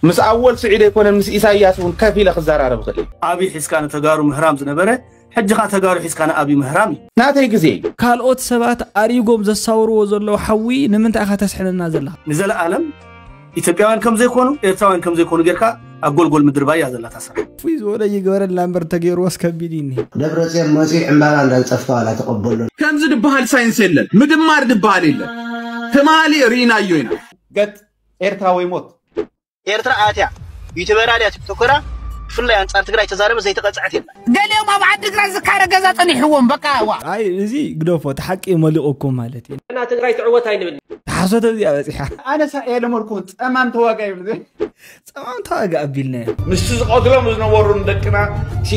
ምስ ኣወል ስዒድ ኣይኮነን፣ ምስ ኢሳያስ እውን ከፍ ኢለ ክዘራረብ እኽእል እየ። ኣብይ ሒዝካ ንተጋሩ ምህራም ዝነበረ፣ ሕጂ ኸኣ ተጋሩ ሒዝካ ንኣብይ ምህራም እዩ። ናተይ ግዜ እዩ። ካልኦት ሰባት ኣሪጎም ዘሳውርዎ ዘለዉ ሓዊ ንምንታይ ኢኻ ተስሕነና ዘለኻ? ንዘለኣለም ኢትዮጵያውያን ከም ዘይኮኑ ኤርትራውያን ከም ዘይኮኑ ጌርካ ኣብ ጎልጎል ምድርባይ እያ ዘላ እታ ስራሕ። ፍይ ዝበሎ ይግበረልና እምበር ተገይርዎስ ከቢድ እዩ እኒሀ። ደብረፅዮን መፂኡ ዕምባባ እንዳንፀፍካ ዋላ ተቐበሎ። ከምዚ ድበሃል ሳይንስ የለን፣ ምድማር ድበሃል የለን። ትማሊ ርኢናዮ ኢና። ገጥ ኤርትራ ወይ ሞት። ኤርትራ ኣትያ ዩቱበራ ድያ ቲክቶከራ ብፍላይ ኣንጻር ትግራይ ተዛረበ ዘይተቐጽዐት የላ። ገሊኦም ኣብ ዓዲ ግራት ዝካረ ገዛ ጸኒሕዎም በቃ ዋ። ኣይ እዚ ግደፎ እቲ ሓቂ መሊቑኩም ማለት እዩ። እና ትግራይ ትዕወት ኣይንብል። ተሓሶተ እዚኣ በፂሓ። ኣነሳ እየ ለመድኩ ፀማም ተዋጋ ይብል። ፀማም ተዋጋ ኣቢልናዮ። ምስቲ ዝቐትሎም ዝነበሩ ንደቅና እቲ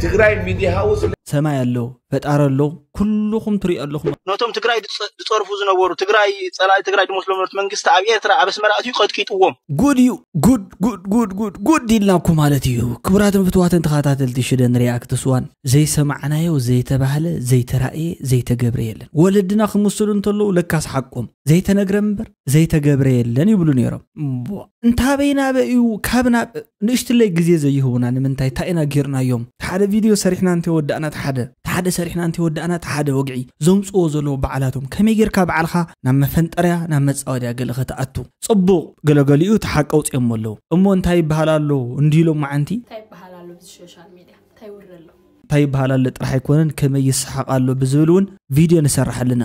ትግራይ ሚድያ ሃውስ ሰማይ ኣሎ ፈጣሪ ኣሎ ኩልኹም ትሪኡ ኣለኹም። ነቶም ትግራይ ዝፀርፉ ዝነበሩ ትግራይ ፀላኢ ትግራይ ዝመስሎም ነበርቲ መንግስቲ ኣብ ኤርትራ ኣብ ኣስመራ ኣትዩ ቀጥቂጥዎም። ጉድ እዩ ጉድ ጉድ ጉድ ጉድ ጉድ ኢልናኩም ማለት እዩ። ክቡራትን ፍትዋትን ተኸታተልቲ ሽደን ሪያክትስ ዋን ዘይሰማዕናዮ ዘይተባህለ ዘይተራእየ ዘይተገብረ የለን። ወለድና ክምስሉ እንተለዉ ለካስ ሓቆም ዘይተነግረ እምበር ዘይተገብረ የለን ይብሉ ነይሮም። እምቧ እንታበይ ናበ እዩ ካብ ናብ ንእሽትለይ ግዜ ዘይህቡና ንምንታይ እንታይ ኢና ጌርናዮም? ሓደ ቪድዮ ሰሪሕና እንተወዳእና ሓደ ሓደ ሰሪሕና እንተወዳእና ሓደ ወግዒ ዘምፅዎ ዘለዉ በዓላቶም ከመይ ጌርካ በዓልኻ ናብ መፈንጠርያ ናብ መፃወድያ ገለ ከተኣቱ ፅቡቕ ገለገሊኡ እቲ ሓቂ ኣውፅኦሞ ኣለዉ እሞ እንታይ ይበሃል ኣሎ እንዲሎም መዓንቲ እንታይ ይበሃል ኣሎ ብዚ ሶሻል ሚድያ እንታይ ይውረ ኣሎ እንታይ ይበሃል ኣሎ ጥራሕ ኣይኮነን ከመይ ይሰሓቕ ኣሎ ብዝብል እውን ቪድዮ ንሰርሕ ኣለና።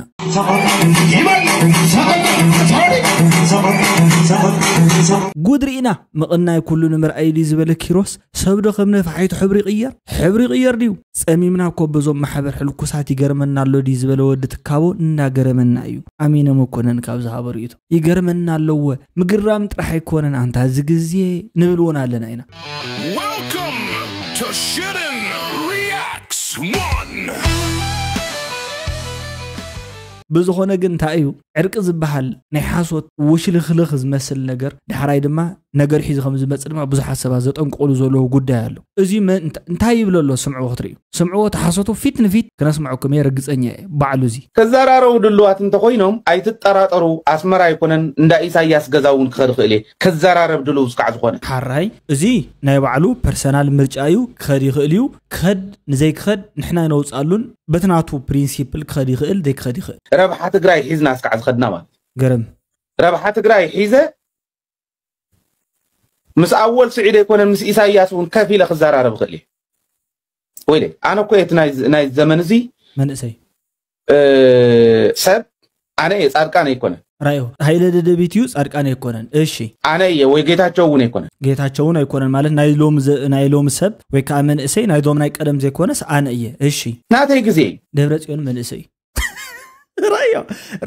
ጉድ ርኢና ምቕናይ ኩሉ ንምርኣይ ድዩ ዝበለ ኪሮስ ሰብ ዶ ከም ነፋሒቶ ሕብሪ ይቕየር? ሕብሪ ይቕየር ድዩ? ጸሚምና እኮ በዞም ማሕበር ሕልኩሳት ይገርመና ኣሎ ድዩ ዝበለ ወዲ ትካቦ እናገረመና እዩ። ኣሚነ መኮነን ካብ ዝሃቦ ርእይቶ ይገርመና ኣለዎ ምግራም ጥራሕ ኣይኮነን ኣንታ እዚ ግዜ ንብል እውን ኣለና ኢና። Welcome to Shooting Reacts One! ብዝኾነ ግን እንታይ እዩ ዕርቂ ዝበሃል ናይ ሓሶት ውሽልኽልኽ ዝመስል ነገር ዳሕራይ ድማ ነገር ሒዙ ከም ዝመፅእ ድማ ብዙሓት ሰባት ዘጠንቅቑሉ ዘለዉ ጉዳይ ኣሎ። እዚ እንታይ ይብል ኣሎ ስምዕዎ ክትርእዩ። ስምዕዎ እቲ ሓሶቱ ፊት ንፊት ክነስምዐኩም እየ ርግፀኛ እየ ባዕሉ እዚ። ክዘራረቡ ድልዋት እንተኾይኖም ኣይትጠራጠሩ ኣስመራ ኣይኮነን እንዳ ኢሳያስ ገዛ እውን ክኸድ ይኽእል እየ። ክዘራረብ ድልው እስካዕ ዝኾነ። ሓራይ እዚ ናይ ባዕሉ ፐርሰናል ምርጫ እዩ ክኸድ ይኽእል እዩ ክኸድ ንዘይክኸድ ንሕና ነውፅኣሉን በቲ ናቱ ፕሪንሲፕል ክኸድ ይኽእል ዘይክኸድ ይኽእል። ረብሓ ትግራይ ሒዝና እስካዕ ዝኸድና ማለት ገርም ረብሓ ትግራይ ሒዘ ምስ ኣወል ስዒድ ኣይኮነን ምስ ኢሳያስ እውን ከፍ ኢለ ክዘራረብ እኽእል እየ ወይለ ኣነ እኮ እየ እቲ ናይ- ናይ ዘመን እዚ መንእሰይ እ፣ ሰብ ኣነ እየ ፃድቃን ኣይኮነን ራዮ ሃይለ ደደቢት እዩ ፃድቃን ኣይኮነን እሺ ኣነ እየ ወይ ጌታቸው እውን ኣይኮነን ጌታቸው እውን ኣይኮነን ማለት ናይ ሎሚ ዘ- ናይ ሎሚ ሰብ ወይ ከዓ መንእሰይ ናይዞም ናይ ቀደም ዘይኮነስ ኣነ እየ እሺ ናተይ ግዜ እዩ ደብረ ፅዮን መንእሰይ እዩ ራዮ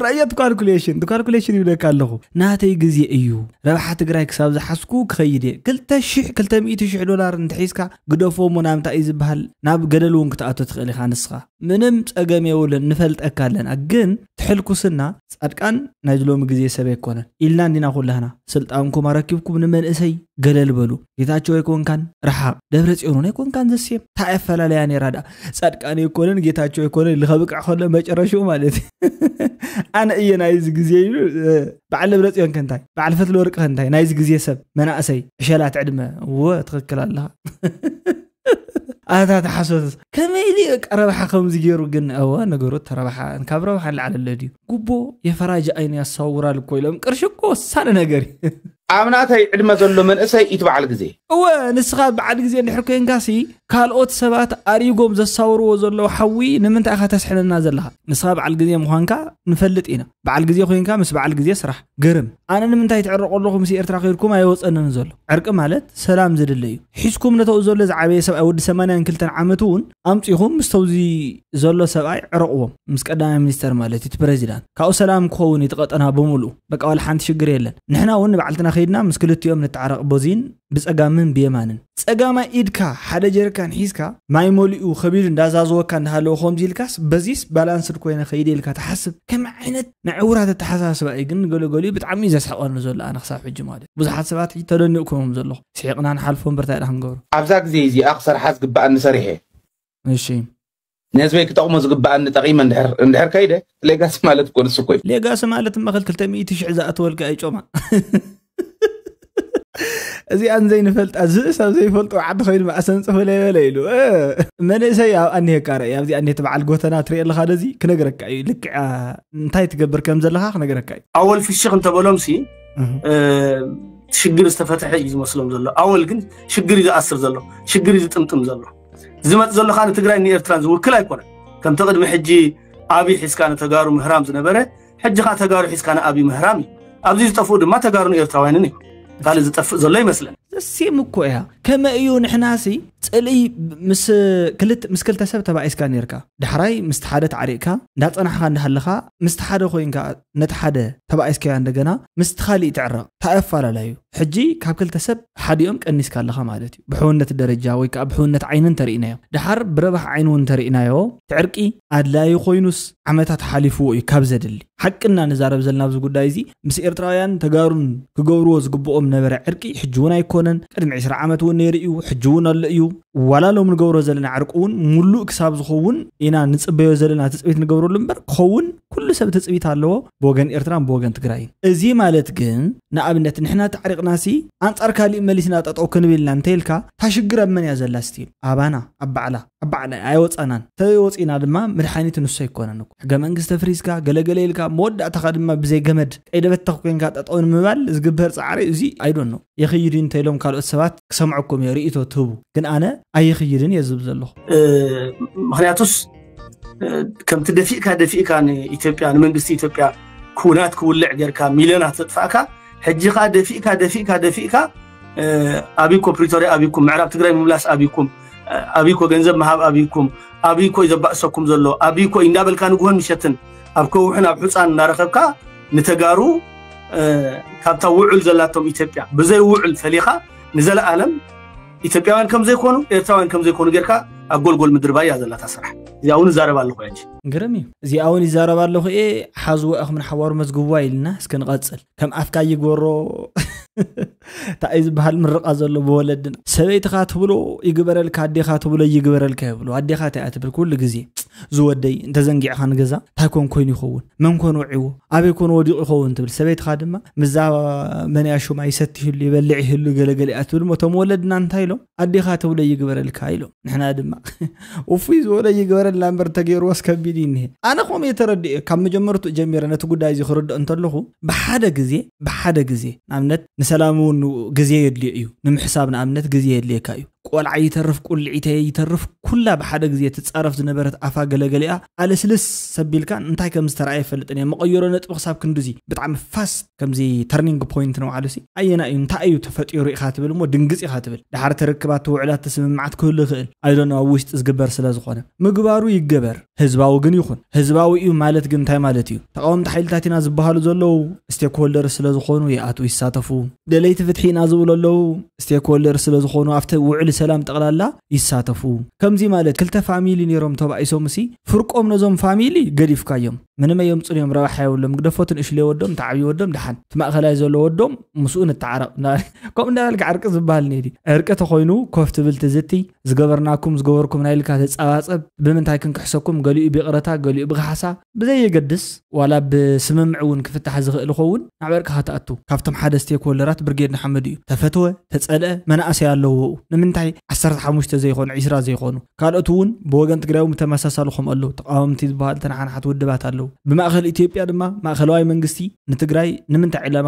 ራዮ እቲ ካልኩሌሽን እቲ ካልኩሌሽን ይብለካ ኣለኹ ናተይ ግዜ እዩ ረብሓ ትግራይ ክሳብ ዝሓዝኩ ክኸይድ እየ ክልተ ሽሕ ክልተ ሚእቲ ሽሕ ዶላር እንተሒዝካ ግደፎ እሞ ናብ እንታይ እዩ ዝበሃል ናብ ገደል እውን ክትኣቶ ትኽእል ኢኻ ንስኻ ምንም ጸገም የብሉን ንፈልጠካ ኣለና ግን ትሕልኩስና ጻድቃን ናይዚ ሎሚ ግዜ ሰብ ኣይኮነን ኢልና እንዲና ኩላህና ስልጣንኩም ኣረኪብኩም ንመንእሰይ ገለል በሉ ጌታቸው ኣይኮንካን ረሓቕ ደብረ ጽዮን እውን ኣይኮንካን ዘስየም እንታይ ኣፈላለያ ነይራ ደኣ ጻድቃን ኣይኮነን ጌታቸው ኣይኮነን ኢሉ ከብቅዕ ከሎ መጨረሽኡ ማለት እዩ ኣነ እየ ናይዚ ግዜ ኢሉ በዓል ደብረ ጽዮን ከንታይ በዓል ፈትለ ወርቂ ከንታይ ናይዚ ግዜ ሰብ መናእሰይ ዕሸላት ዕድመ እወ ትኽክል ኣለኻ ኣታ ተሓሶትስ ከመይ ኢሉ እዩ ቀረብሓ ከምዚ ገይሩ ግን እወ ነገሩ ተረብሓ ካብ ረብሓ ንላዕሊ ኣሎ ድዩ ጉቦ የፈራጅ ኣይኑ ያሳውራል እኮ ኢሎም ቅርሺ እኮ ወሳኒ ነገር እዩ ኣብ ናተይ ዕድመ ዘሎ መንእሰይ እዩ በዓል ግዜ እወ ንስኻ በዓል ግዜ እንድሕር ኮይንካሲ ካልኦት ሰባት ኣሪጎም ዘሳውርዎ ዘለዉ ሓዊ ንምንታይ ኢኻ ተስሕነና ዘለኻ ንስኻ በዓል ግዜ ምዃንካ ንፈልጥ ኢና በዓል ግዜ ኮይንካ ምስ በዓል ግዜ ስራሕ ግርም ኣነ ንምንታይ ትዕረቑ ኣለኹ ምስ ኤርትራ ከይድኩም ኣይወፀንን ዘሎ ዕርቂ ማለት ሰላም ዝድለ እዩ ሒዝኩም ነተኡ ዘሎ ዝዓበየ ሰብኣይ ወዲ ሰማንያን ክልተን ዓመት እውን ኣምፂኹም ምስ ተውዚ ዘሎ ሰብኣይ ዕረቕዎም ምስ ቀዳማይ ሚኒስተር ማለት እቲ ፕሬዚዳንት ካብኡ ሰላም ክኸውን እቲ ቀጠና ብምሉኡ በቃ ዋላ ሓንቲ ሽግር የለን ንሕና እውን ንባዕልትና ከይድና ምስ ክልቲኦም ንተዓረቕ በዚን ብጸጋምን ብየማንን ጸጋማይ ኢድካ ሓደ ጀሪካን ሒዝካ ማይ መሊኡ ከቢዱ እንዳዛዘወካ እንዳሃለወ ከምዚ ኢልካስ በዚስ ባላንስድ ኮይነ ከይደ ኢልካ ትሓስብ ከመይ ዓይነት ናይ ዕውራት ኣተሓሳስባ እዩ ግን ገለገሊኡ ብጣዕሚ እዩ ዘስሕቐኒ ዘሎ ኣነ ክሳብ ሕጂ ማለት ብዙሓት ሰባት ሕጂ ተደኒቕኩም እዮም ዘለኹ ስሒቕና ንሓልፎ እምበር እንታይ ደኣ ክንገብሮ ኣብዛ ግዜ እዚኣ ክሰርሓ ዝግበኣኒ ሰሪሐ እሺ ንህዝበይ ክጠቕሞ ዝግበኣኒ ጠቒመ እንድሕር ከይደ ሌጋሲ ማለት እኮ ንሱ እኮ እዩ። ሌጋሲ ማለት እማ ክል ክልተ ሚእቲ ሽሕ ዝኣተወልካ እዩ ጮማ። እዚኣን ዘይንፈልጣ ዝእስ ኣብ ዘይፈልጦ ዓዲ ኸይዱ ማእሰን ጽፉ ለይበለ ኢሉ መንእሰይ ኣብ ኣኒሄካ ርእ ኣብዚኣ እኒሄ በዓል ጎተና ትሪኦ ኣለኻ ደዚ ክነግረካ እዩ ልክዓ እንታይ ትገብር ከም ዘለኻ ክነግረካ እዩ። ኣወል ፍሽኽ እንተበሎም ሲ ሽግር ዝተፈትሐ እዩ ዝመስሎም ዘሎ። ኣወል ግን ሽግር እዩ ዝኣስር ዘሎ፣ ሽግር እዩ ዝጥምጥም ዘሎ። ዝመፅ ዘሎ ከዓ ንትግራይ ንኤርትራን ዝውክል ኣይኮነን። ከምቲ ቅድሚ ሕጂ ኣብይ ሒዝካ ንተጋሩ ምህራም ዝነበረ ሕጂ ከዓ ተጋሩ ሒዝካ ንኣብይ ምህራም እዩ። ኣብዚ ዝጠፍኡ ድማ ተጋሩን ኤርትራውያንን እዩ። ካልእ ዝጠፍእ ዘሎ ይመስለን። ዘሴም እኮ እያ። ከመ እዩ ንሕናሲ ፅልኢ ምስ ክልተ ምስ ክልተ ሰብ ተባኢስካ ነርካ፣ ዳሕራይ ምስቲ ሓደ ተዓሪቕካ እንዳፀናሕካ እንዳሃለኻ ምስቲ ሓደ ኮይንካ ነቲ ሓደ ተባኢስካያ እንደገና ምስቲ ካሊእ ትዕረቕ። እንታይ ኣፋላላዩ? ሕጂ ካብ ክልተ ሰብ ሓዲኦም ቀኒስካ ኣለኻ ማለት እዩ። ብሕውነት ደረጃ ወይ ከዓ ብሕውነት ዓይኒ እንተርኢናዮ፣ ድሓር ብረባሕ ዓይኒ እውን እንተርኢናዮ፣ እቲ ዕርቂ ኣድላዩ ኮይኑስ ዓመታት ሓሊፍዎ እዩ ካብ ዘድሊ። ሓቅና ንዛረብ ዘለና ኣብዚ ጉዳይ እዚ ምስ ኤርትራውያን ተጋሩን ክገብርዎ ዝግብኦም ነበረ ዕርቂ ሕጂ እውን ኣይኮነን። ቅድሚ ዕስራ ዓመት እውን ነይሩ እዩ፣ ሕጂ እውን ኣሎ እዩ። ዋላ ሎም ንገብሮ ዘለና ዕርቂ እውን ሙሉእ ክሳብ ዝኸውን ኢና ንፅበዮ ዘለና ትፅቢት ንገብረሉ እምበር ክኸውን ኩሉ ሰብ ትፅቢት ኣለዎ ብወገን ኤርትራን ብወገን ትግራይን። እዚ ማለት ግን ንኣብነት ንሕና ተዕሪቕናሲ ኣንጻር ካሊእ መሊስና ጠጠው ክንብል ኢና እንተይልካ ታሽግር ኣብ መን እያ ዘላ ስቲል ኣባና ኣብ ባዕላ ኣብ ባዕላ ኣይወፃናን ተወፂና ድማ መድሓኒት ንሱ ኣይኮነን እኮ ሕገ መንግስቲ ፍሪዝካ ገለገለ ኢልካ መወዳእታኻ ድማ ብዘይ ገመድ ቀይደበተኽ ኮንካ ጠጠው ንምባል ዝግበር ፃዕሪ እዚ ኣይዶኖ የኽይድ እንተኢሎም ካልኦት ሰባት ክሰምዐኩም እየ ርእቶ ትህቡ ግን ኣነ ኣይኽይድን እየ ዝብል ዘለኹ። ምክንያቱስ ከምቲ ደፊእካ ደፊእካ ንኢትዮጵያ ንመንግስቲ ኢትዮጵያ ኩናት ክውልዕ ጌርካ ሚልዮናት ዘጥፋእካ ሕጂ ከዓ ደፊእካ ደፊእካ ደፊእካ ኣብይኮ ፕሪቶሪያ ኣብይኩም ምዕራብ ትግራይ ምምላስ ኣብይኩም ኣብይኮ ገንዘብ ምሃብ ኣብይኩም ኣብይኮ እዩ ዘባእሰኩም ዘሎ ኣብይኮ እዩ እንዳበልካ ንግሆን ምሸትን ኣብ ከውሕን ኣብ ሑፃን እናረኸብካ ንተጋሩ ካብታ ውዑል ዘላቶም ኢትዮጵያ ብዘይ ውዑል ፈሊኻ ንዘለኣለም ኢትዮጵያውያን ከም ዘይኮኑ ኤርትራውያን ከም ዘይኮኑ ጌርካ ኣብ ጎልጎል ምድርባይ እያ ዘላታ ስራሕ። እዚኣ እውን እዛረብ ኣለኹ ሕጂ። ግርም እዩ። እዚኣ እውን ይዛረብ ኣለኹ እየ። ሓዝዎ ኣኹም ንሓዋሩ መዝግብዋ ኢልና እስከ ንቐጽል። ከም ኣፍካ ይግበሮ እንታይ ዝበሃል ምርቓ ዘሎ ብወለድና። ሰበይትኻ ትብሎ ይግበረልካ፣ ኣዴኻ ትብሎ ይግበረልካ ይብሉ። ኣዴኻ እንታይ እያ ትብል ኩሉ ግዜ? ዝወደይ እንተዘንጊዕኻ ንገዛ እንታይ ኮን ኮይኑ ይኸውን? መን ኮን ወዒዎ? ኣበይ ኮን ወዲቑ ይኸውን? ትብል ሰበይትኻ ድማ ምዛ መን እያ ሹማ ይሰቲ ይህሉ ይበልዕ ይህሉ ገለገለ እያ ትብል። እቶም ወለድና እንታይ ኢሎም? ኣዴኻ ትብሎ ይግበረልካ ኢሎም። ንሕና ድማ ውፉይ ዝበሎ ይግበረልና እምበር ተገይርዎስ ከቢድ እዩ እኒሄ። ኣነ ከምኡ እየ ተረዲኤ ካብ መጀመርትኡ ጀሚረ ነቲ ጉዳይ እዚ ክርድኦ እንተለኹ ብሓደ ግዜ ብሓደ ግዜ ንኣብነት ንሰላም እውን ግዜ የድልዮ እዩ ንምሕሳብ ንኣብነት ግዜ የድልየካ እዩ። ቆልዓ ይተርፍ ቁልዒተ ይተርፍ ኩላ ብሓደ ግዜ ትፃረፍ ዝነበረት ኣፋ ገለገሊኣ ኣለስልስ ሰቢልካ እንታይ ከም ዝተረኣየ ፈልጥን እየ መቐየሮ ነጥቢ ክሳብ ክንዱዚ ብጣዕሚ ፋስት ከምዚ ተርኒንግ ፖይንት ነው ዓሉሲ ኣየና እዩ እንታይ እዩ ተፈጢሩ ኢኻ ትብል እሞ ድንግፅ ኢኻ ትብል ድሓር ተርክባት ትውዕላት ተስምምዓት ክህሉ ይኽእል ኣይዶነ ኣብ ውሽጢ ዝግበር ስለ ዝኾነ ምግባሩ ይገበር ህዝባዊ ግን ይኹን ህዝባዊ እዩ ማለት ግን እንታይ ማለት እዩ ተቃወምቲ ሓይልታት ኢና ዝበሃሉ ዘለዉ ስቴክሆልደር ስለ ዝኾኑ ይኣትዉ ይሳተፉ ደለይቲ ፍትሒ ኢና ዝብሉ ኣለዉ ስቴክሆልደር ስለ ዝኾኑ ኣብቲ ውዕሊ ሰላም ጠቕላላ ይሳተፉ ከምዚ ማለት ክልተ ፋሚሊ ነይሮም ተባኢሶም ሲ ፍርቆም ነዞም ፋሚሊ ገዲፍካዮም ምንም ኣየምፁን እዮም ረብሓ የብሎም ግደፎት ንእሽለይ ወዶም ተዓብዩ ወዶም ደሓን እቲ ማእኸላይ ዘሎ ወዶም ምስኡ ንተዓረቕ ከምኡ እንዳበልካ ዕርቂ ዝበሃል እኒኦ ድዩ ዕርቂ ተኾይኑ ኮፍ ትብል ትዝቲ ዝገበርናኩም ዝገበርኩም ናይ ኢልካ ትፀባፀብ ብምንታይ ክንክሕሰኩም ገሊኡ ብይቕረታ ገሊኡ ብክሓሳ ብዘየገድስ ዋላ ብስምምዕ እውን ክፍታሕ ዝኽእል ይኸውን ናብ ዕርቂ ክትኣቱ ካብቶም ሓደ ስቴክሆልደራት ብርጌድ ንሓመዱ እዩ ተፈትወ ተፀልአ መናእሰይ ኣለዎ ኣብኡ ንምንታይ ዓሰርተ ሓሙሽተ ዘይኾኑ ዒስራ ዘይኾኑ ካልኦት እውን ብወገን ትግራይ እውን ብተመሳሳሊ ከምኡ ኣለዉ ተቃወምቲ ዝበሃሉ ተነሓናሓት ውድባት ኣለዉ ብማእኸል ኢትዮጵያ ድማ ማእኸለዋይ መንግስቲ ንትግራይ ንምንታይ ዕላማ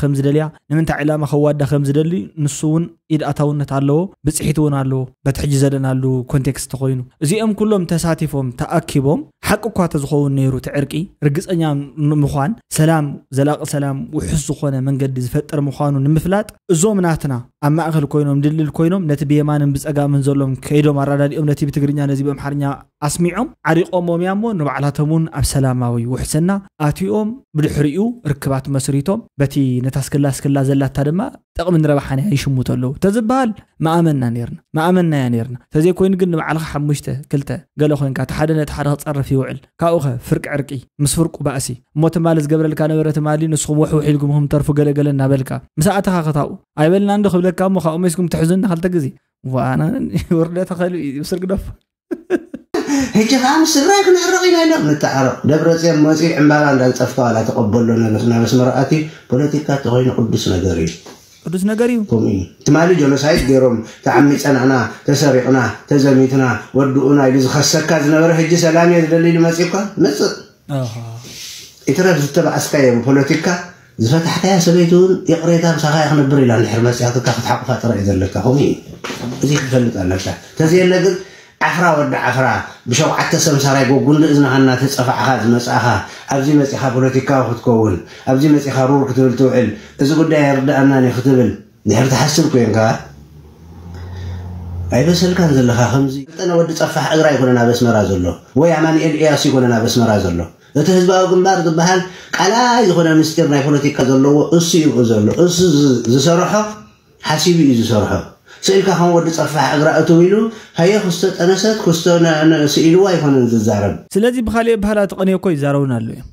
ከም ዝደልያ ንምንታይ ዕላማ ከዋዳ ከም ዝደሊ ንሱ እውን ኢድ ኣታውነት ኣለዎ ብፅሒት እውን ኣለዎ በቲ ሕጂ ዘለናሉ ኮንቴክስት ተኮይኑ እዚኦም ኩሎም ተሳቲፎም ተኣኪቦም ሓቂ እኳ ተዝኸውን ነይሩ እቲ ዕርቂ ርግፀኛ ንምዃን ሰላም ዘላቂ ሰላም ውሑስ ዝኾነ መንገዲ ዝፈጥር ምዃኑ ንምፍላጥ እዞም ናትና ኣብ ማእኸል ኮይኖም ድልድል ኮይኖም ነቲ ብየማንን ብፀጋምን ዘሎም ከይዶም ኣረዳዲኦም ነቲ ብትግርኛ ነዚ ብኣምሓርኛ ኣስሚዖም ዓሪቆሞም እያ እሞ ንባዕላቶም እውን ኣብ ሰላማዊ ውሕስና ኣትዮም ብድሕሪኡ ርክባት መስሪቶም በቲ ነታ ስክላ ስክላ ዘላታ ድማ ጥቕሚ ንረብሓን እያ ይሽምቱ ኣለዉ ተዝበሃል መኣመንና ነርና መኣመንና እያ ነርና ተዘይኮይኑ ግን ንባዕልኻ ሓሙሽተ ክልተ ገለ ኮይንካ እቲ ሓደ ነቲ ሓደ ክፀርፍ ይውዕል ካብኡኸ ፍርቂ ዕርቂ ምስ ፍርቁ ባእሲ እሞ ትማሊ ዝገብረልካ ነበረ ትማሊ ንስኹም ወሕውሕ ኢልኩም ክም ተርፉ ገለገለ እናበልካ ምስ ኣእተኻ ክታብኡ ኣይበልና እንዶ ክብለካ እሞ ካብኡ መይስኩም ትሕዙና ክልተ ግዜ ዋና ውርደት ኸሉ እዩ ስር ግደፎ ሕጂ ከዓ ምስ ትግራይ ክንዕረቕ ኢና ኢሎም ንተዓረቕ ደብረፅዮን መፂኡ ዕምባባ እንዳንፀፍካ ዋላ ተቐበሎ ነበስ ናብ ኣስመራ ኣትዩ ፖለቲካ ተኮይኑ ቅዱስ ነገር እዩ ቅዱስ ነገር እዩ። ከምኡ እዩ። ትማሊ ጆኖሳይድ ገይሮም ተዓሚፀናና፣ ተሰሪቕና፣ ተዘሚትና፣ ወድኡና ኢሉ ዝኸሰካ ዝነበረ ሕጂ ሰላም እየ ዝደሊ ኢሉ መፂእኳ መፅእ። ይትረፍ ዝተባኣስካዮ ብፖለቲካ ዝፈታሕካያ ሰበይቲ እውን ይቕሬታ ምሳኻ እየ ክነብር ኢላ እንድሕር መፂኣትካ ክትሓቑፋ ጥራይ እዩ ዘለካ። ከምኡ እዩ። እዚ ክትፈልጥ ኣለካ። ተዘየለ ግን ዓፍራ ወዲ ዓፍራ ብሸውዓተ ሰምሳራይ ጎጉንዲ እዝንኻ እናተፀፋዕኻ ዝመፃእኻ ኣብዚ መፂኻ ፖለቲካዊ ክትከውን ኣብዚ መፂኻ ሩር ክትብል ትውዕል እዚ ጉዳይ ኣይርድኣናን እዩ ክትብል ድሕር ትሓስብ ኮንካ ኣይበሰልካን ዘለኻ ከምዚ ጠነ ወዲ ፀፋሕ እግራ ኣይኮነን ኣብ ኣስመራ ዘሎ ወይ ኣማንኤል ኤያሱ ይኮነን ኣብ ኣስመራ ዘሎ እቲ ህዝባዊ ግንባር ዝበሃል ቃላይ ዝኾነ ምስጢር ናይ ፖለቲካ ዘለዎ እሱ ይብኡ ዘሎ እሱ ዝሰርሖ ሓሲቡ እዩ ዝሰርሖ ስኢልካ ከም ወዲ ፀፋሕ እግራ እትው ኢሉ ሃየ ክስቶ ጠነሰት ክስቶ ስኢልዋ ኣይኮነን ዝዛረብ። ስለዚ ብኻሊእ ኣበሃህላ እቲ ቅኔ እኮ ይዛረቡና ኣሎ እዮም።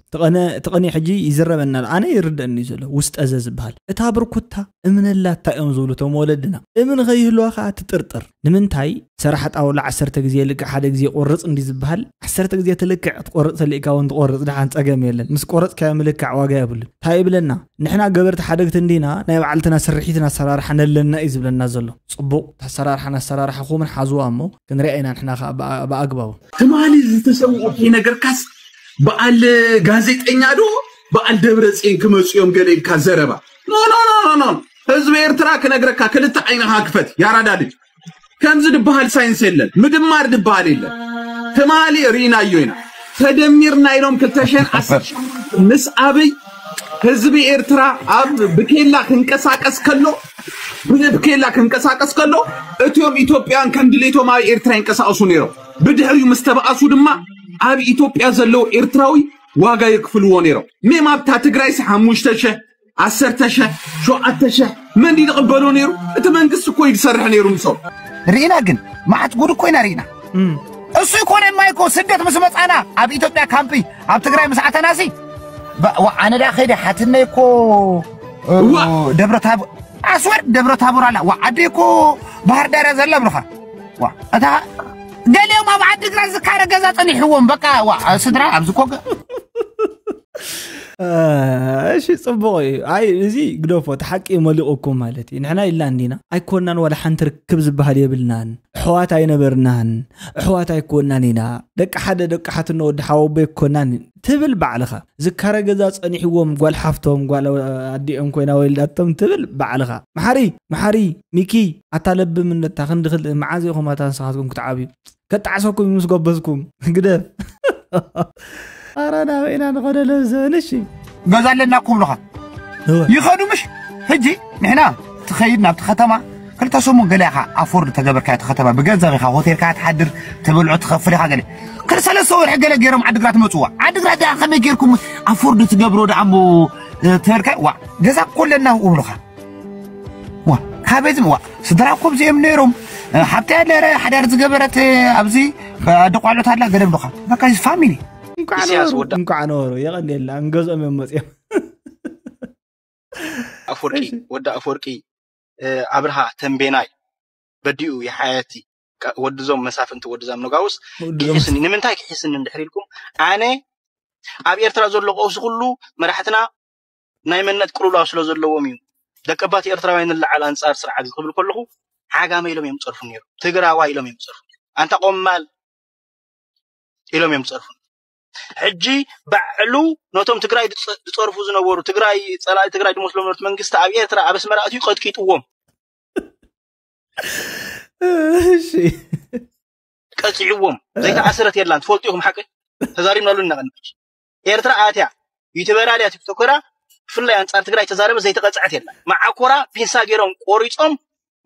እቲ ቅኔ ሕጂ ይዝረበና ኣሎ። ኣነ ይርደኣኒ እዩ ዘሎ ውስጠዘ ዝበሃል እታ ብርኩታ እምነላታ እዮም ዝብሉ እቶም ወለድና። እምኒ ከይህልዋ ከዓ ትጥርጥር። ንምንታይ ሰራሕ ጣውላ ዓሰርተ ግዜ ልክዕ ሓደ ግዜ ቆርፅ እንዲ ዝበሃል ዓሰርተ ግዜ ትልክዕ ክትቆርፅ ተልእካ እውን ትቆርፅ ደሓን ፀገም የለን። ምስ ቆረፅካዮ ምልካዕ ዋጋ የብሉን። እንታይ ይብለና ንሕና ገበርቲ ሓደግቲ እንዲና ናይ ባዕልትና ስርሒትን ኣሰራርሓን ኣለና እዩ ዝብለና ዘሎ። ፅቡቕ ኣሰራርሓን ኣሰራርሓኹምን ሓዝዋ እሞ ክንሪኣ ኢና ንሕና ከዓ ብኣግባቡ። ትማሊ ዝተሰውኡ ከይነገርካስ በዓል ጋዜጠኛ ዶ በዓል ደብረፅዮን ክመፁ እዮም ገለ ኢልካ ዘረባ ኖ ኖ ኖ ኖ ህዝቢ ኤርትራ ክነግረካ ክልተ ዓይንኻ ክፈት ያራዳ ልጅ ከምዚ ድበሃል ሳይንስ የለን ምድማር ድበሃል የለን ትማሊ ርኢናዮ ኢና ተደሚርና ኢሎም ክልተ ሽሕን ዓሰርተ ሸሞንተን ምስ ኣብይ ህዝቢ ኤርትራ ኣብ ብኬላ ክንቀሳቀስ ከሎ ብኬላ ክንቀሳቀስ ከሎ እትዮም ኢትዮጵያን ከም ድሌቶም ኣብ ኤርትራ ይንቀሳቀሱ ነይሮም ብድሕሪኡ ምስ ተባኣሱ ድማ ኣብ ኢትዮጵያ ዘለዉ ኤርትራዊ ዋጋ የክፍልዎ ነይሮም ሜም ኣብታ ትግራይስ ሓሙሽተ ሸሕ ዓሰርተ ሸሕ ሸውዓተ ሸሕ መን ድዩ ዝቕበሎ ነይሩ እቲ መንግስቲ እኮ እዩ ዝሰርሕ ነይሩ ምሶም ርኢና ግን መዓት ጉድ እኮ ኢና ርኢና እሱ ይኮነ ማይኮ ስደት ምስ መፃና ኣብ ኢትዮጵያ ካምፒ ኣብ ትግራይ ምስ ኣተናሲ ኣነ ዳ ከይደ ሓትነይ እኮ ደብረ ታቦር ኣስወር ደብረ ታቦር ኣላ ዋ ዓደይ እኮ ባህር ዳር ዘላ ብልኻ እታ ገሊኦም ኣብ ዓዲ ግራት ዝካረ ገዛ ፀኒሕዎም በቃ ስድራ ኣብዚ ኮ እሺ ፅቡቕ እዩ። ኣይ እዚ ግደፎ እቲ ሓቂ መሊቑኩም ማለት እዩ። ንሕና ኢልና እንዲና ኣይኮናን ዋላ ሓንቲ ርክብ ዝበሃል የብልናን። ኣሕዋት ኣይነበርናን። ኣሕዋት ኣይኮናን ኢና። ደቂ ሓደ ደቂ ሓትኖ ወዲ ሓወቦ ኣይኮናን ትብል ባዕልኻ። ዝካረ ገዛ ፀኒሕዎም ጓል ሓፍቶም ጓል ኣዲኦም ኮይና ወልዳቶም ትብል ባዕልኻ። መሓሪ መሓሪ ሚኪ ኣታ ለብም እነታ ክንዲ ክልእ መዓዝ ኢኹም ኣታ ንስኻትኩም ክትዓብዩ። ከጣዕሰኩም ምስ ጎበዝኩም ግደፍ ኣረ ናበይና ንኸደ ለብዘበን እሺ ገዛ ኣለና እኮ ብሎኻ ይኸዱ ምሽ ሕጂ ንሕና ትኸይድ ናብቲ ከተማ ክልተ ሰሙን ገለ ኢኻ ኣፎርድ ተገበርካ እቲ ከተማ ብገንዘብ ኢኻ ሆቴልካ ትሓድር ተበልዖ ትኸፍል ኢኻ ገለ ክል ሰለስተ ወርሒ ገለ ገይሮም ዓድግራት መፅዋ ዓድግራት ዲኣ ከመይ ገይርኩም ኣፎርድ ትገብሮ ደኣ እሞ ተበልካ ዋ ገዛ እኮ ኣለና ብሎኻ ዋ ካበይ ዝም ዋ ስድራ እኮ ብዚኦም ነይሮም ሓብቲ ያለ ሓዳር ዝገበረት ኣብዚ ኣደ ቋልዑት ኣላ ገለ ብሎኻ በቃ ፋሚሊ እንኳዕ ነበሩ የቐንየላ እንገዝኦም እዮም መፅኦም ኣፍወርቂ ወዲ ኣፍወርቂ ኣብርሃ ተንቤናይ በዲኡ የሓያቲ ወድዞም መሳፍንቲ ወድዛም ነጋውስ ይሕስኒ ንምንታይ ክሕስኒ እንድሕር ኢልኩም ኣነ ኣብ ኤርትራ ዘሎ ቀውሲ ኩሉ መራሕትና ናይ መንነት ቅልውላው ስለ ዘለዎም እዩ። ደቀባት ኤርትራውያን ንላዓል ኣንጻር ስርዓት እዩ ክብል ከለኹ ዓጋመ ኢሎም እዮም ዝጸርፉ ነይሩ። ትግራዋይ ኢሎም እዮም ዝጸርፉ ነይሩ። ኣንታ ቆማል ኢሎም እዮም ዝጸርፉ። ሕጂ ባዕሉ ነቶም ትግራይ ዝጸርፉ ዝነበሩ ትግራይ ጸላኢ ትግራይ ዝመስሎም ነበርቲ መንግስቲ ኣብ ኤርትራ ኣብ ኣስመራ ኣትዩ ቀጥቂጥዎም። እሺ ቀጺዕዎም ዘይተኣሰረት የላን ትፈልጡ ኢኹም ሓቂ ተዛሪብናሉ እናቐንጭ ኤርትራ ኣትያ ዩቱበራ ድያ ቲክቶከራ ብፍላይ ኣንጻር ትግራይ ተዛረበ ዘይተቐጽዐት የላ መዓኮራ ፒንሳ ገይሮም ቆሪጾም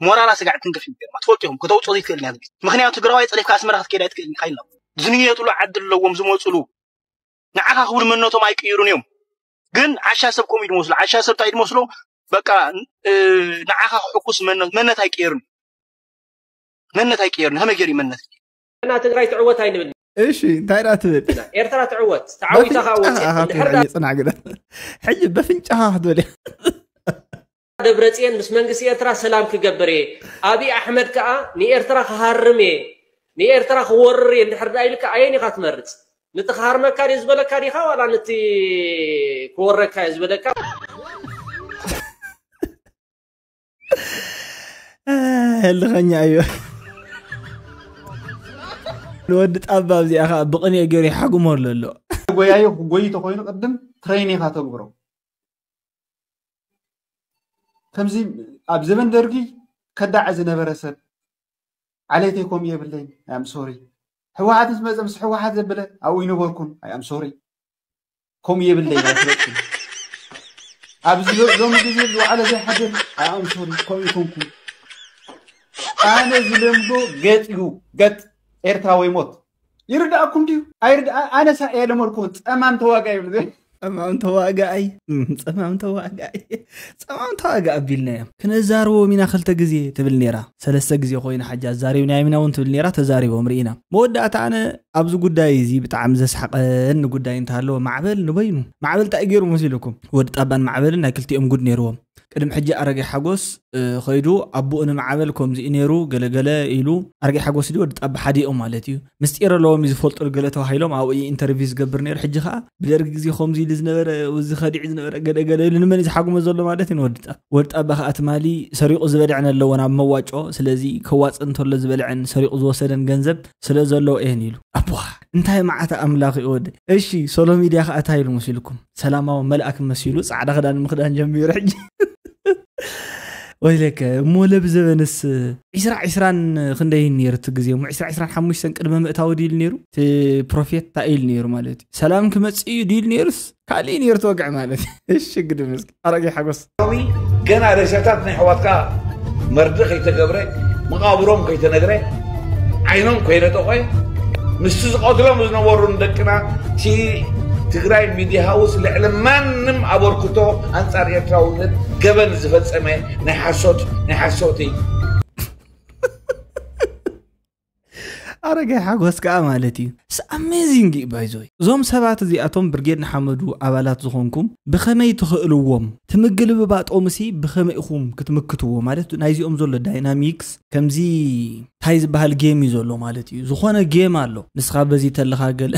ሞራላ ስጋዕ ትንክፍ እዩ ገርማ ትፈልጡ ኢኹም ከተውፅኦ ዘይትክእል እያ ምክንያቱ ትግራዋይ ፀሊፍካ ኣስመራ ክትከይድ ኣይትክእል ኢኻ ኢልና ዝንየጥሉ ዓዲ ኣለዎም ዝመፅሉ ንዓኻ ክብሉ መንነቶም ኣይቅይሩን እዮም ግን ዓሻ ሰብ ከምኡ ይድመስሉ ዓሻ ሰብ እንታይ ይድመስሉ በቃ ንዓኻ ክሕኩስ መንነት ኣይቅየሩን መንነት ኣይቅየርን ከመይ ገይሩ መንነት እና ትግራይ ትዕወት ኣይንብል እሺ እንታይ ዳ ትብል ኤርትራ ትዕወት ተዓዊታ ከዓ ወፅያ እንድሕር ጽናዕ ግዳ ሕጂ በፍንጫኻ ክትብል ደብረፅየን ምስ መንግስቲ ኤርትራ ሰላም ክገብር እየ ኣብይ ኣሕመድ ከዓ ንኤርትራ ክሃርም እየ ንኤርትራ ክወርር እየ እንድሕር ዳ ኢልካ ኣየን ኢኻ ትመርፅ ንቲ ክሃርመካ ድዩ ዝበለካ ዲኻ ዋላ ንቲ ክወረካ እየ ዝበለካ ህልኸኛ እዩ። ንወዲ ጣባ እዚኣ ከዓ ብቕንኤ ገይሩ ይሓጉሞ ኣሎ ኣሎ። ጎያዩ ክጎይ ተኮይኑ ቅድም ትሬን ኢኻ ተግብሮ። ከምዚ ኣብ ዘበን ደርጊ ከዳዕ ዝነበረ ሰብ ዓሌተይ ከምኡ የብለይን፣ ኣም ሶሪ። ህወሓት ምስ መፀ ምስ ህወሓት ዘበለ ኣብኡ ይነበርኩን፣ ኣም ሶሪ። ከምኡ የብለይን፣ ኣይፍለጥኩን። ኣብዚ ሎ- ሎሚ ግዜ ዝወዓለ ዘይሓድር፣ ኣም ሶሪ፣ ከምኡ ይኮንኩን። ኣነ ዝለምዶ ገጥ እዩ፣ ገጥ። ኤርትራ ወይ ሞት። ይርዳእኩም ድዩ ኣይርዳ? ኣነሳ እየ ለመድኩም። ፀማም ተዋጋ ይብል ጸማም ተዋጋኣይ እም፣ ጸማም ተዋጋኣይ ጸማም ተዋጋ ኣቢልናዮም። ክነዛርቦም ኢና ክልተ ግዜ ትብል ነይራ፣ ሰለስተ ግዜ ኮይና ሓጂ ኣዛሪብናዮም ኢና እውን ትብል ነይራ። ተዛሪቦም ርኢና። መወዳእታ ኣነ ኣብዚ ጉዳይ እዚ ብጣዕሚ ዘስሓቐኒ ጉዳይ እንተሃለወ፣ ማዕበል ንበይኑ፣ ማዕበል እንታይ ገይሩ መሲልኩም? ወዲ ጣባን ማዕበልን ናይ ክልቲኦም ጉድ ነይርዎም። ቅድሚ ሕጂ ኣረጋይ ሓጎስ እ፣ ኸይዱ ኣቦኡ ንማዕበል ከምዚ እዩ ነይሩ ገለገለ ኢሉ። ኣረጋይ ሓጎስ ድዩ ወዲ ጣባ ሓዲኦም ማለት እዩ። ምስጢር ኣለዎም እዩ ዝፈልጡ ገለ ተባሂሎም ኣብኡ እዩ ኢንተርቪው ዝገብር ነይሩ። ሕጂ ከዓ ብደርጊ ግዜ ከምዚ ኢሉ ዝነበረ፣ እዚ ኸዲዑ ዝነበረ ገለገለ ኢሉ ንመን እዩ ዝሓጉሞ ዘሎ ማለት እዩ? ንወዲ ጣባ። ወዲ ጣባ ከዓ ትማሊ ሰሪቑ ዝበልዐን ኣለዎ ናብ መዋጮ። ስለዚ ከዋፅእ እንተሎ ዝበልዐን ሰሪቑ ዝወሰደን ገንዘብ ስለ ዘለዎ እየን ኢሉ። ኣቦዋ እንታይ መዓት ኣምላኽ እዩ ወደ። እሺ ሶሎ ሚድያ ከዓ እንታይ ኢሉ መሲልኩም? ሰላማዊ መልኣክ መሲሉ ፃዕዳ ክዳን ምኽዳን ጀሚሩ ሕጂ። ወይለከ እሞ ለብ ዘበንስ ዒስራ ዒስራን ክንደይ ነይሩ እቲ ግዜ እሞ ዒስራ ዒስራን ሓሙሽተን ቅድመ ምእታዊ ድዩ ኢሉ ነይሩ? እቲ ፕሮፌት እንታይ ኢሉ ነይሩ ማለት እዩ? ሰላም ክመፅእ እዩ ድዩ ኢሉ ነይሩስ ካልእ እዩ ነይሩ ተወግዐ ማለት እዩ። እሺ ግድም እስኪ ኣረጋይ ሓጎስ። ሎሚ ገና ሬሳታት ናይ ኣሕዋትካ መርድእ ከይተገብረ፣ መቓብሮም ከይተነግረ፣ ዓይኖም ከይነጠቖ፣ ምስቲ ዝቐትሎም ዝነበሩ ንደቅና እቲ ትግራይ ሚድያ ሃውስ ልዕሊ ማንም ኣበርክቶ ኣንጻር ኤርትራውነት ገበን ዝፈጸመ ናይ ሓሶት ናይ ሓሶት እዩ። ኣረጋይ ሓጎስ ከዓ ማለት እዩ። ስ ኣሜዚንግ እዩ ባይዞይ። እዞም ሰባት እዚኣቶም ብርጌድ ንሓመዱ ኣባላት ዝኾንኩም ብኸመይ ትኽእልዎም? ትምግልብባጦምሲ ብኸመይ ኢኹም ክትምክትዎ? ማለት ናይዚኦም ዘሎ ዳይናሚክስ ከምዚ እንታይ ዝበሃል ጌም እዩ ዘሎ ማለት እዩ። ዝኾነ ጌም ኣሎ። ንስኻ በዚ ተለኻ ገለ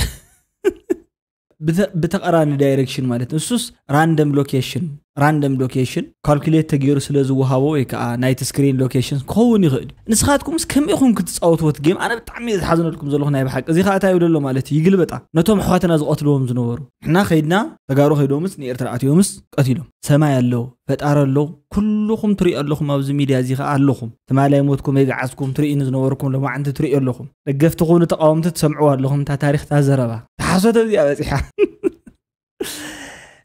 ብተ- ብተቐራኒ ዳይሬክሽን ማለት ንሱስ ራንደም ሎኬሽን ራንደም ሎኬሽን ካልኩሌት ተገይሩ ስለ ዝወሃቦ ወይ ከዓ ናይቲ ስክሪን ሎኬሽን ክኸውን ይኽእል እዩ። ንስኻትኩምስ ከመይ ኢኹም ክትፃወትዎ እቲ ጌም? ኣነ ብጣዕሚ እየ ዝሓዝነልኩም ዘለኹ ናይ ብሓቂ። እዚ ከዓ እንታይ ይብሎ ኣሎ ማለት እዩ? ይግልበጣ ነቶም ኣሕዋትና ዝቐትልዎም ዝነበሩ ንሕና ከይድና ተጋሩ ከይዶምስ ንኤርትራ ኣትዮምስ ቀቲሎም። ሰማይ ኣሎ፣ ፈጣሪ ኣሎ፣ ኩልኹም ትሪኡ ኣለኹም። ኣብዚ ሚድያ እዚ ከዓ ኣለኹም። ትማሊ ኣይሞትኩም ኣይገዓዝኩም ትሪኡ ንዝነበርኩም ሎማዓንቲ ትሪኡ ኣለኹም። ደገፍቲ ኹኑ ተቃወምቲ ትሰምዕዋ ኣለኹም። እታ ታሪኽ እታ ዘረባ ተሓሶተ እዚኣ በፂሓ።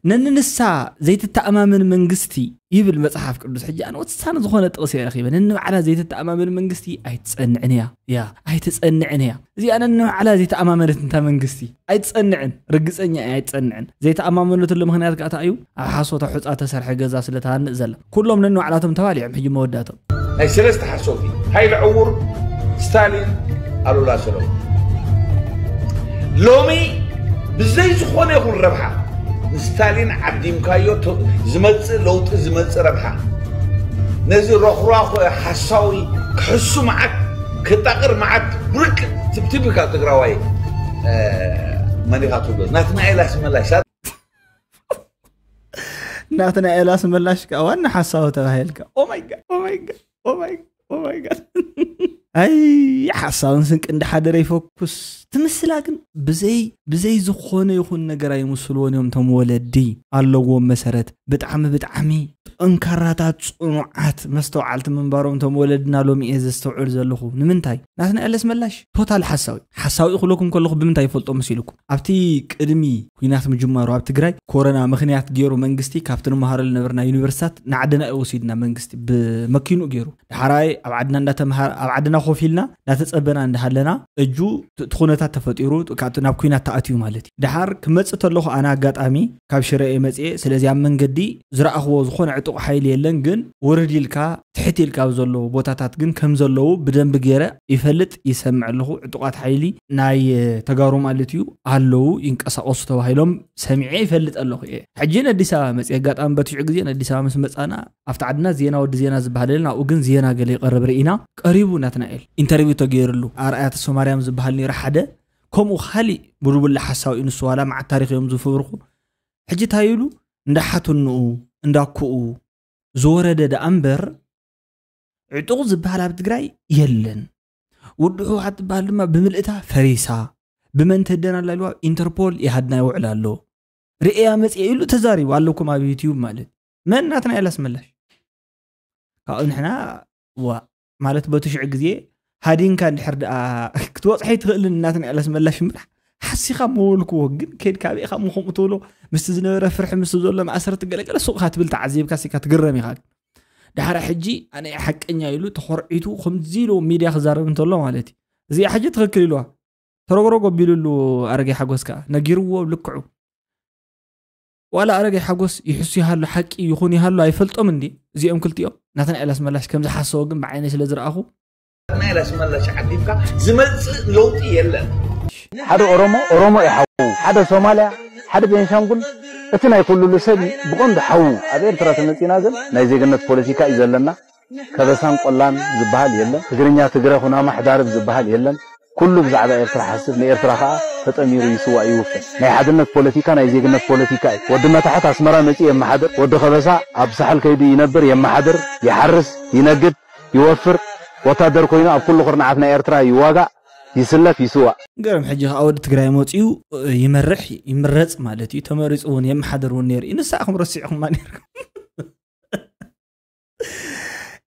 ነንንሳ ዘይትተኣማመን መንግስቲ ይብል መጽሓፍ ቅዱስ። ሕጂ ኣነ ወሳኒ ዝኾነ ጥቕሲ እየ ረኺበ። ነንባዕላ ዘይትተኣማመን መንግስቲ ኣይትጸንዕን እያ። ያ ኣይትጸንዕን እያ። እዚኣ ነንባዕላ ዘይተኣማመነት እንታ መንግስቲ ኣይትጸንዕን። ርግጸኛ እየ ኣይትጸንዕን። ዘይተኣማመነትሉ ምኽንያት ከኣ እንታይ እዩ? ኣብ ሓሶት ኣሑጻ ተሰርሐ ገዛ ስለ ትሃንእ ዘላ። ኩሎም ነንባዕላቶም ተባሊዖም ሕጂ መወዳእቶም። ናይ ሰለስተ ሓሶት እዩ። ሃይለ ዕዉር፣ ስታሊን፣ ኣሉላ ሰሎሞን። ሎሚ ብዘይ ዝኾነ ይኹን ረብሓ ንስታሊን ዓዲምካዮ ቶ- ዝመጽእ ለውጢ ዝመጽእ ረብሓ ነዚ ረኹራኹ ሓሳዊ ክሕሱ መዓት ክጣቕር መዓት ብርቅ ትብትብ ካብ ትግራዋይ እ፣ መን ኢኻ ትብሎ ናትናኤል ኣስመላሽ ናትናኤል ኣስመላሽ ከዓ ዋና ሓሳዊ ተባሂልካ። ኦማይ ጋድ ኦማይ ጋድ ኦማይ ጋድ ኦማይ ጋድ። ኣይ ሓሳውን ስንቂ እንዳሓደረ ይፈኩስ ትምስላ። ግን ብዘይ ብዘይ ዝኾነ ይኹን ነገር ኣይምስልዎን እዮም። እቶም ወለዲ ኣለዎም መሰረት። ብጣዕሚ ብጣዕሚ ጠንካራታት ፅኑዓት መስተውዓልቲ ምንባሮም እቶም ወለድና ሎሚ እየ ዘስተውዕል ዘለኹ። ንምንታይ ናትናኤል ኣስመላሽ ቶታል ሓሳዊ ሓሳዊ ክብለኩም ከለኹ ብምንታይ ይፈልጦ መሲልኩም? ኣብቲ ቅድሚ ኩናት ምጅማሩ ኣብ ትግራይ ኮረና ምኽንያት ገይሩ መንግስቲ ካብቲ ንመሃረሉ ነበርና ዩኒቨርሲታት ንዓድና እዩ ወሲድና መንግስቲ ብመኪኑ ገይሩ። ዳሕራይ ኣብ ዓድና እንዳተምሃር ኣብ ዓድና ኮፍ ኢልና እንዳተጸበና እንዳሃለና እጁ እቲ ኩነታት ተፈጢሩ ካብቲ ናብ ኩናት ተኣትዩ ማለት እዩ። ድሓር ክመጽእ ተለኹ ኣነ ኣጋጣሚ ካብ ሽረ እየ መጽኤ። ስለዚ ኣብ መንገዲ ዝረኣኽዎ ዝኾነ ዕጡቕ ሓይሊ የለን፣ ግን ውርድ ኢልካ ትሕት ኢልካ ኣብ ዘለዉ ቦታታት ግን ከም ዘለዉ ብደንቢ ገይረ ይፈልጥ ይሰምዕ ኣለኹ። ዕጡቓት ሓይሊ ናይ ተጋሩ ማለት እዩ ኣለዉ ይንቀሳቐሱ ተባሂሎም ሰሚዐ ይፈልጥ ኣለኹ እየ። ሕጂ ነዲስ ኣበባ መፅእ ኣጋጣሚ በትሽዑ ግዜ ነዲስ ኣበባ ምስ መፃና ኣብቲ ዓድና ዜና ወዲ ዜና ዝበሃል የለን። ኣብኡ ግን ዜና ገለ ይቐርብ ርኢና ቀሪቡ ናትናኤል ኢንተርቪው ተገይርሉ ኣርኣያ ተስፋማርያም ዝበሃል ነይሩ ሓደ ከምኡ ካሊእ ብልቡላ ሓሳዊ እዩ ንሱ ዋላ መዓት ታሪክ እዮም ዝፍብርኩ። ሕጂ እንታይ ኢሉ እንዳሓትንኡ እንዳኩኡ ዝወረደ ደኣ እምበር ዕጡቕ ዝበሃል ኣብ ትግራይ የለን። ውድብ ህወሓት ትበሃል ድማ ብምልእታ ፈሪሳ፣ ብመን ትህደን ኣላ ኢልዋ፣ ኢንተርፖል ይሃድና ይውዕል ኣሎ። ርእያ መፅየ ኢሉ ተዛሪቡ ኣለኩም ኣብ ዩትዩብ ማለት። መን ናትና ያላስ መላሽ ካብኡ ንሕና ዋ ማለት በቲ ሽዑ ግዜ ሃዲንካ እንድሕር ደኣ ክትወፅሐ ይትኽእልን እናትን ዕለስ መላሽ እምበር ሓሲኻ መወልክዎ ግን ከድካ ኣበይ ካብ ምኹም ትብሎ ምስቲ ዝነበረ ፍርሒ ምስ ዘሎ ማእሰርቲ ገለገለ ሱቕካ ትብል ተዓዚብካ ሲካ ትግረም ኢኻ። ዳሕራ ሕጂ ኣነ ሓቀኛ ኢሉ ተኾርዒቱ ከምዚ ኢሉ ሚድያ ክዛረብ እንተሎ ማለት እዩ። እዚኣ ሕጂ ትኽክል ኢልዋ ተረጎረጎ ቢሉሉ ኣረገ ሓጎስ ከዓ ነጊርዎ ልክዑ ዋላ ኣረጋይ ሓጎስ ይሕሱ ይሃሉ ሓቂ ይኹን ይሃሉ ኣይፈልጦም እንዲ እዚኦም ክልቲኦም ናተናኤል ኣስመላሽ ከም ዝሓሰቦ ግን ብዓይነይ ስለ ዝረኣኹ ናተናኤል ኣስመላሽ ዓዲምካ ዝመፅእ ለውጢ የለን። ሓደ ኦሮሞ ኦሮሞ እዩ ሓዉ፣ ሓደ ሶማልያ፣ ሓደ ቤንሻንጉል፣ እቲ ናይ ኩሉሉ ሰብ እዩ ብቐንዱ ሓዉ። ኣብ ኤርትራ ተመፂና ግን ናይ ዜግነት ፖለቲካ እዩ ዘለና። ከበሳን ቆላን ዝበሃል የለን። ትግርኛ ትግረ ኩናማ ሕዳርብ ዝበሃል የለን። ኩሉ ብዛዕባ ኤርትራ ሓስብ ንኤርትራ ከኣ ተጠሚሩ ይስዋእ ይውፈ። ናይ ሓድነት ፖለቲካ ናይ ዜግነት ፖለቲካ እዩ። ወዲ መታሕት ኣስመራ መጺኡ የመሓድር፣ ወዲ ከበሳ ኣብ ሳሕል ከይዱ ይነብር፣ የመሓድር፣ ይሓርስ፣ ይነግድ፣ ይወፍር፣ ወታደር ኮይኑ ኣብ ኩሉ ኩርናዓት ናይ ኤርትራ ይዋጋእ፣ ይስለፍ፣ ይስዋእ። ገርም ሕጂ ከኣ ወዲ ትግራይ መጺኡ ይመርሕ ይምረጽ ማለት እዩ። ተመሪጹ እውን የመሓድር እውን ነይሩ እዩ። ንስኣኹም ረሲዕኹማ ነይርኩም።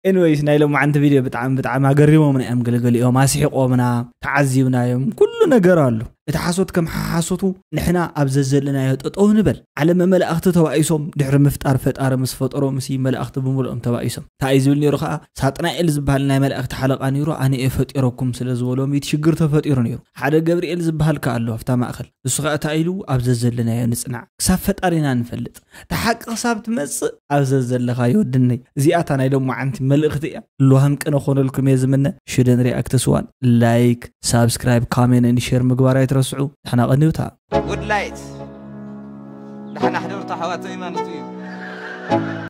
ኤንወይስ ናይ ሎማዓንቲ ቪድዮ ብጣዕሚ ብጣዕሚ ኣገሪሞምና እዮም። ገለገሊኦም ኣስሒቆምና፣ ተዓዚብናዮም፣ ኩሉ ነገር ኣሎ። እቲ ሓሶት ከም ሓሓሶቱ ንሕና ኣብ ዘዘለናዮ ጠጠው ንበል። ዓለመ መላእኽቲ ተባኢሶም ድሕሪ ምፍጣር ፈጣሪ ምስ ፈጠሮም ሲ መላእኽቲ ብምልኦም ተባኢሶም። እንታይ እዩ ዝብል ነይሩ ከዓ ሳጥናኤል ዝበሃል ናይ መላእኽቲ ሓለቃ ነይሩ ኣነ እየ ፈጢረኩም ስለ ዝበሎም እቲ ሽግር ተፈጢሩ ነይሩ። ሓደ ገብርኤል ዝበሃል ከዓ ኣሎ ኣብታ ማእኸል ንሱ ከዓ እንታይ ኢሉ ኣብ ዘዘለናዮ ንፅናዕ ክሳብ ፈጣሪና ንፈልጥ። እታ ሓቂ ክሳብ ትመጽእ ኣብ ዘዘለኻዮ ወድነይ። እዚኣ እታ ናይ ሎማዓንቲ መልእኽቲ እያ። ልዋህም ቅነ ኮነልኩም እየ ዝምነ። ሽደን ሪኣክት ስዋን ላይክ፣ ሳብስክራይብ፣ ካሜን ን ሼር ምግባር ኣይትረስዑ። ንሕና ቀኒውታ። ጉድ ላይት ዳሕና ሕደርቱ ኣሕዋተይ ማለቱ እዩ።